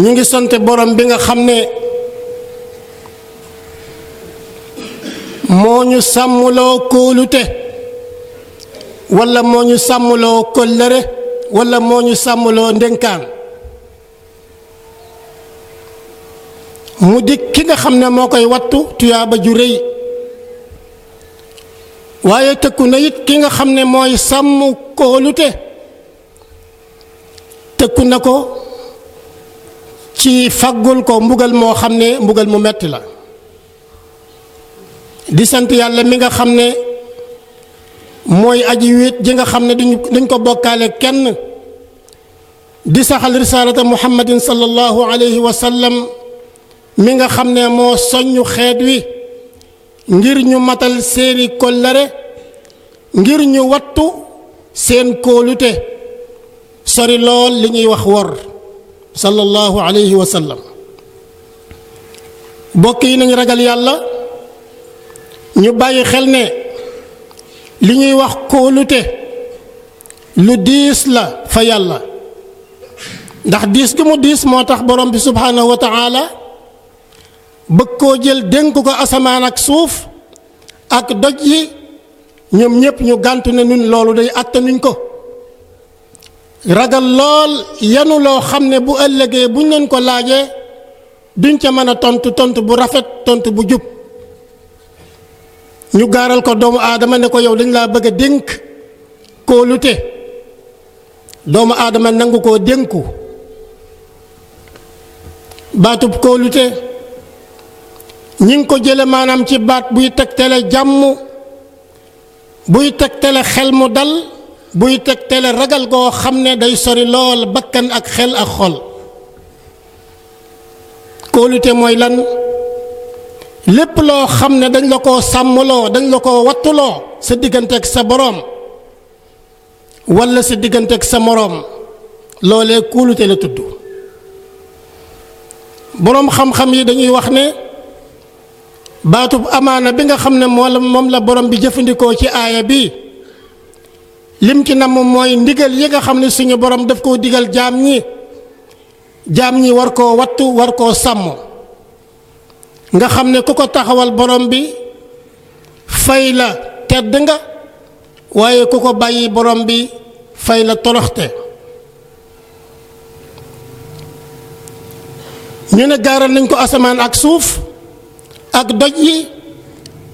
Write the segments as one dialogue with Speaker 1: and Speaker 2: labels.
Speaker 1: ñi ngi sant borom bi nga xam ne moo ñu sàmmloo kóolute wala moo ñu sàmmloo kóllëre wala moo ñu sàmmloo ndénkaan mu di ki nga xam ne moo koy wattu tuyaaba ju rëy waaye tëkku na it ki nga xam ne mooy sàmm kóolute tëkku na ko ci faggul ko mbugal moo xam ne mbugal mu metti la di sant yàlla mi nga xam ne mooy aji wéet ji nga xam ne duñ ko bokkaale kenn di saxal risaalata muhammadin sallallahu alayhi wa sallam mi nga xam ne moo soññu xeet wi ngir ñu matal seeni kollëre ngir ñu wattu seen kóolute sori lool li ñuy wax wor sallallahu alayhi wa sallam bokk yi nañ ragal yàlla ñu bàyyi xel ne li ñuy wax kóolute lu diis la fa yàlla ndax diis gi mu diis moo tax borom bi subhanahu wa taala bëgg koo jël dénk ko asamaan ak suuf ak doj yi ñoom ñépp ñu gàntu ne nun loolu day attanuñ ko ragal lool yanu loo xam ne bu ëllëgee buñ leen ko laajee duñ ca mën a tontu bu rafet tontu bu jub ñu gaaral ko doomu aadama ne ko yow dañ laa bëgg a dénk kóolute doomu aadama nangu koo dénku baatub kóolute ñi ngi ko jële maanaam ci baat buy tegtale jàmm buy tegtale xel mu dal buy tegtale ragal goo xam ne day sori lool bakkan ak xel ak xol kóolute mooy lan lépp loo xam ne dañ la koo sàmmloo dañ la koo wattuloo sa digganteeg sa boroom walla sa digganteeg sa moroom loolee kóolute la tudd boroom xam-xam yi dañuy wax ne baatub amaana bi nga xam ne moom la borom bi jëfandikoo ci aaya bi lim ci namm mooy ndigal yi nga xam ne suñu borom daf koo digal jaam ñi war koo wattu war koo sàmm nga xam ne ku ko taxawal borom bi fay la tedd nga waaye ku ko bàyyi borom bi fay la toroxte ñu ne gaaral nañ ko asamaan ak suuf ak doj yi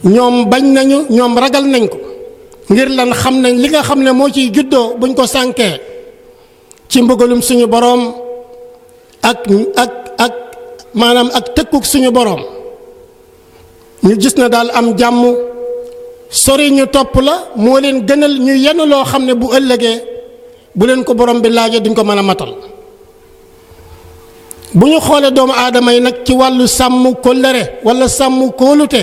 Speaker 1: ñoom bañ nañu ñoom ragal nañ ko ngir lan xam nañ li nga xam ne moo ciy juddoo buñ ko sànkee ci mbugalum suñu boroom ak maanaam ak tëkkuk suñu boroom ñu gis na daal am jàmm sori ñu topp la moo leen gënal ñu yenn loo xam ne bu ëllëgee bu leen ko borom bi laajee duñ ko mën a matal bu ñu xoolee doomu aadama yi nag ci wàllu sàmm kóllëre walla sàmm kóolute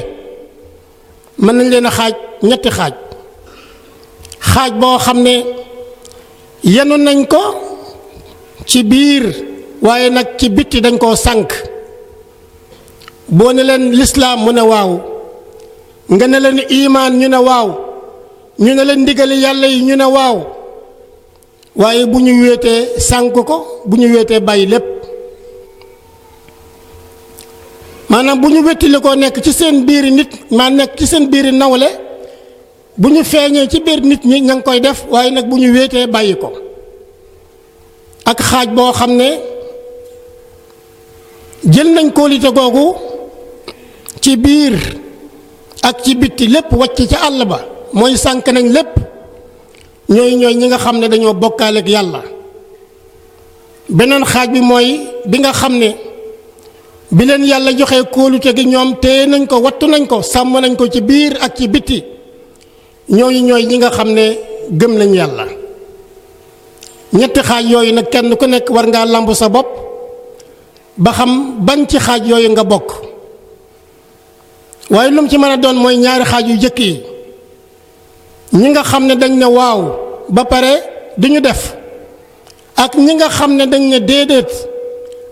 Speaker 1: mën nañ leen a xaaj ñetti xaaj boo xam ne yenu nañ ko ci biir waaye nag ci bitti dañ koo sànk boo ne leen lislaam mu ne waaw nga ne leen imaan ñu ne waaw ñu ne leen ndigali yàlla yi ñu ne waaw waaye bu ñu wéetee sànk ko bu ñu wéetee bàyyi lépp maanaam bu ñu wettili koo nekk ci seen biiri nit maa nekk ci seen biiri nawle bu ñu feeñee ci biir nit ñi ña ngi koy def waaye nag bu ñu wéetee bàyyi ko ak xaaj boo xam ne jël nañ kóolite googu ci biir ak ci bitti lépp wàcc ci àll ba mooy sànk nañ lépp ñooy ñi nga xam ne dañoo bokkaale ak yàlla beneen xaaj bi mooy bi nga xam ne bi leen yàlla joxe kóolute gi ñoom téye nañ ko wattu nañ ko sàmm nañ ko ci biir ak ci bitti ñooy ñi nga xam ne gëm nañ yàlla ñetti xaaj yooyu nag kenn ku nekk war ngaa làmb sa bopp ba xam ban ci xaaj yooyu nga bokk waaye lu mu ci mën a doon mooy ñaari xaaj yu jëkk yi ñi nga xam ne dañ ne waaw ba pare duñu def ak ñi nga xam ne dañ ne déedéet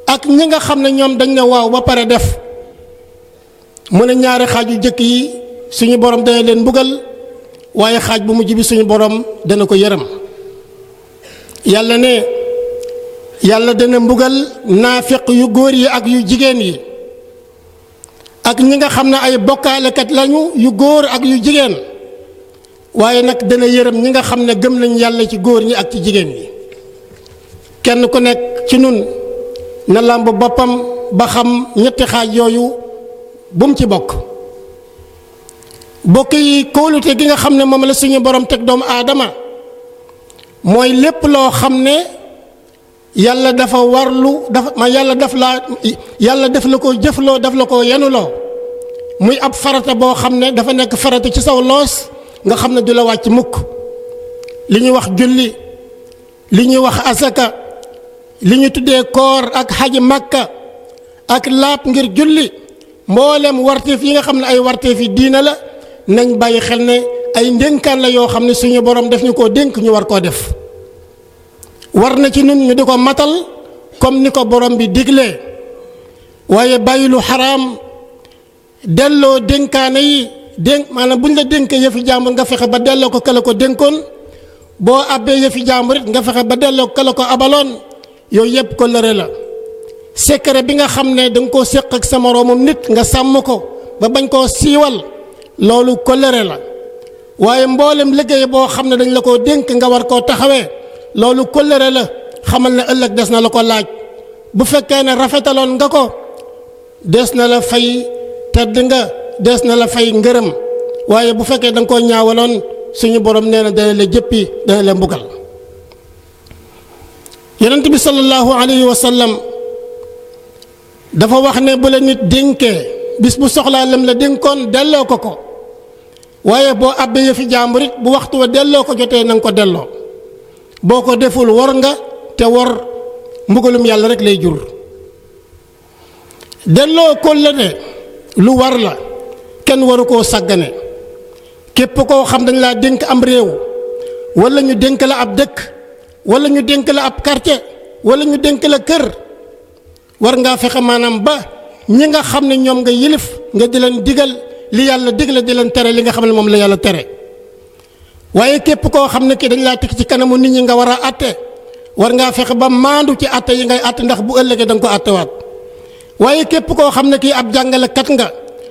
Speaker 1: ak ñi nga xam ne ñoom dañ ne waaw ba pare def mu ne ñaari xaaj yu jëkk yi suñu borom dana leen mbugal waaye xaaj bu mujj bi suñu borom dana ko yërëm yàlla ne yàlla dana mbugal naafiq yu góor yi ak yu jigéen yi ak ñi nga xam ne ay bokkaalekat lañu yu góor ak yu jigéen waaye nag dana yërëm ñi nga xam ne gëm nañ yàlla ci góor ñi ak ci jigéen ñi kenn ku nekk ci nun na làmb boppam ba xam ñetti xaaj yooyu bu mu ci bokk bokk yi kóolute gi nga xam ne moom la suñu borom teg doomu aadama mooy lépp loo xam ne yàlla dafa warlu yàlla def la ko jëfloo daf la ko yenuloo muy ab farata boo xam ne dafa nekk farata ci saw loos nga xam ne du la wàcc mukk li ñuy wax julli li ñuy wax asaka li ñu tuddee koor ak xaji makka ak laab ngir julli mboolem warteef yi nga xam ne ay warteef yi diina la nañ bàyyi xel ne ay ndénkaan la yoo xam ne suñu borom def ñu koo dénk ñu war koo def war na ci nun ñu di ko matal comme ni ko borom bi diglee waaye bàyyi lu xaraam delloo dénkaane yi maanaam buñ la dénkee yëfi jàmbur nga fexe ba delloo ko kala ko dénkoon boo abbee yëfi jàmbur it nga fexe ba delloo ko kala ko abaloon yooyu yëpp ko lëre la secret bi nga xam ne danga koo séq ak sa moroomum nit nga sàmm ko ba bañ koo siiwal loolu ko lëre la waaye mboolem liggéey boo xam ne dañ la koo dénk nga war koo taxawee loolu kóllëre la xamal ne ëllëg des na la ko laaj bu fekkee ne rafetaloon nga ko des na la fay tedd nga des na la fay ngërëm waaye bu fekkee da nga koo ñaawaloon suñu borom nee na dana la jëppi dana la mbugal yonent bi sallallahu alayhi wa sallam dafa wax ne bu la nit dénkee bis bu soxlaa lam la dénkoon delloo ko ko waaye boo abbee yëfi jàmbur it bu waxtu wa delloo ko jotee na nga ko delloo boo ko deful wor nga te wor mbugalum yàlla rek lay jur delloo kóllëre lu war la kenn waru koo sàggane képp koo xam dañ laa dénk am réew wala ñu dénk la ab dëkk wala ñu dénk la ab quartier wala ñu dénk la kër war ngaa fexe maanaam ba ñi nga xam ne ñoom nga yilif nga di leen digal li yàlla digle di leen tere li nga xam ne moom la yàlla tere waaye képp koo xam ne kii dañ laa teg ci kanamu nit ñi nga war a atte war ngaa fexe ba maandu ci atte yi ngay atte ndax bu ëllëgee da nga ko attewaat waaye képp koo xam ne kii ab jàngalekat nga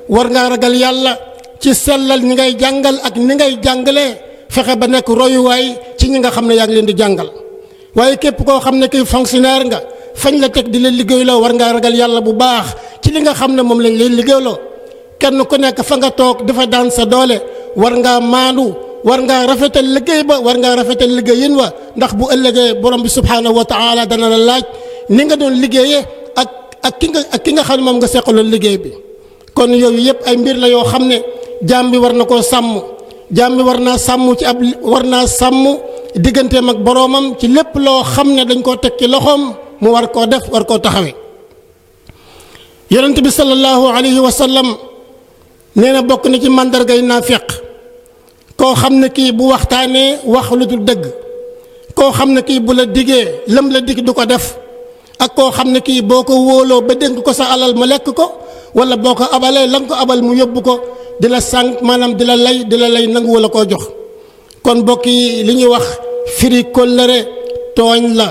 Speaker 1: war ngaa ragal yàlla ci sellal ñi ngay jàngal ak ni ngay jàngalee fexe ba nekk royuwaay ci ñi nga xam ne yaa ngi leen di jàngal waaye képp koo xam ne kii fonctionnaire nga fañ la teg di leen liggéeyloo war ngaa ragal yàlla bu baax ci li nga xam ne moom lañ leen liggéeyloo kenn ku nekk fa nga toog dafa daan sa doole war ngaa maandu war ngaa rafetal liggéey ba war ngaa rafetal liggéeyin wa ndax bu ëllëgee borom bi subhanahu wa taala dana la laaj ni nga doon liggéeyee ak ki nga xam ne moom nga seqaloon liggéey bi kon yooyu yëpp ay mbir la yoo xam ne jaam bi war na koo sàmm jaam bi war naa sàmm ci war naa sàmm digganteem ak boroomam ci lépp loo xam ne dañ koo teg ci loxoom mu war koo def war koo taxawee yonent bi sallallahu alayhi wa sallam nee na bokk na ci màndargay naafiq koo xam ne kii bu waxtaanee wax lu dul dëgg koo xam ne kii bu la digee lam la dig du ko def ak koo xam ne kii boo ko wóoloo ba dénk ko sa alal mu lekk ko wala boo ko abalee la nga ko abal mu yóbbu ko di la sànq maanaam di la lay nangu wala koo jox kon mbokk yi li ñuy wax firi kóllëre tooñ la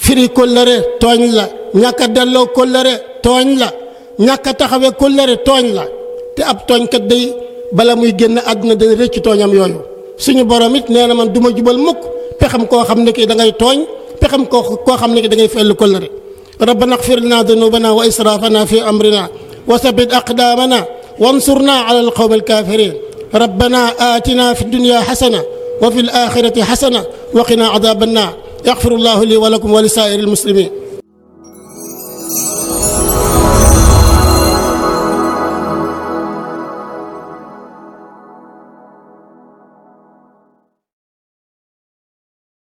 Speaker 1: firi kóllëre tooñ la ñàkk a delloo kóllëre tooñ la ñàkk a taxawee kóllëre tooñ la te ab tooñkat day bala muy génn àdduna dana rëcc tooñam yooyu suñu borom it nee na man du ma jubal mukk pexam koo xam ne kii da ngay tooñ pexam koo xam ne kii da ngay fellu kóllëre rabbana ighfir lana dunubana wa israfana fi amrina wa sabbit aqdamana wansurna ala alqawmi alkafirin rabbana atina fi dunya hasana wa fi alakhirati hasana wa qina adhaban nar yaghfirullahu li wa lakum wa li sa'iril muslimin